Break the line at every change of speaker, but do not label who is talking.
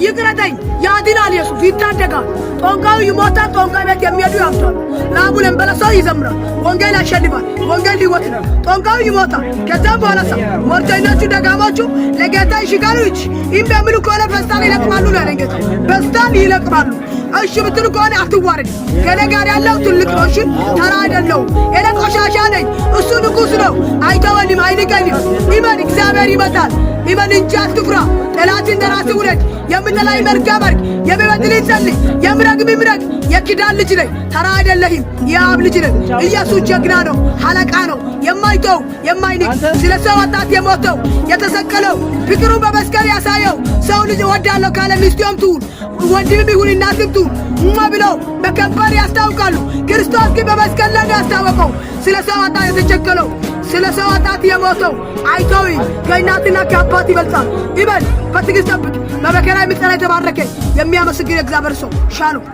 ይቅረተኝ። ያድናል፣ ኢየሱስ ይታደጋል። ጠንቋዩ ይሞታል። ጠንቋይ ቤት የሚሄዱ ያብዳሉ። ላቡ ለንበለ ሰው ይዘምራል። ወንጌል ያሸንፋል። ወንጌል ሕይወት ነው። ጠንቋዩ ይሞታል። ከዛም በኋላ ሰው ሞርተኞቹ ደጋሞቹ ለጌታ ይሽጋሉ። እጅ እምቢ የሚሉ ከሆነ ፌስታል ይለቅማሉ ነው ያለኝ ጌታ። ፌስታል ይለቅማሉ። እሺ ብትሉ ከሆነ አትዋረድ። ከእኔ ጋር ያለው ትልቅ ነው። እሺ ተራ አይደለሁም። እኔ ቆሻሻ ነኝ፣ እሱ ንጉሥ ነው። አይተወንም፣ አይንቀንም። እመን፣ እግዚአብሔር ይመጣል። እመን እንጂ አትፍራ። ጠላትን እንደ ራስህ ውደድ። የሚጠላህን መልካም አድርግ፣ የሚበድልህን ጸልይ፣ የሚረግምህ ምረግ። የኪዳን ልጅ ነኝ፣ ተራ አይደለህም። የአብ ልጅ ነኝ። ኢየሱስ ጀግና ነው፣ አለቃ ነው፣ የማይተው የማይንቅ፣ ስለ ሰው ኃጢአት የሞተው የተሰቀለው፣ ፍቅሩን በመስቀል ያሳየው። ሰው ልጅ እወዳለሁ ካለ ሚስቱም ትሁን ወንድምም ይሁን እናትም ትሁን እሟ ብለው በከንፈር ያስታውቃሉ። ክርስቶስ ግን በመስቀል ላይ ነው ያስታወቀው። ስለ ሰው ኃጢአት የተቸከለው፣ ስለ ሰው ኃጢአት የሞተው አይተው ከእናትና ከአባት ይበልጣል። ይበል፣ በትዕግስት ጠብቅ። በመከራ የሚጸና የተባረከ የሚያመሰግን የእግዚአብሔር ሰው። ሻሎም።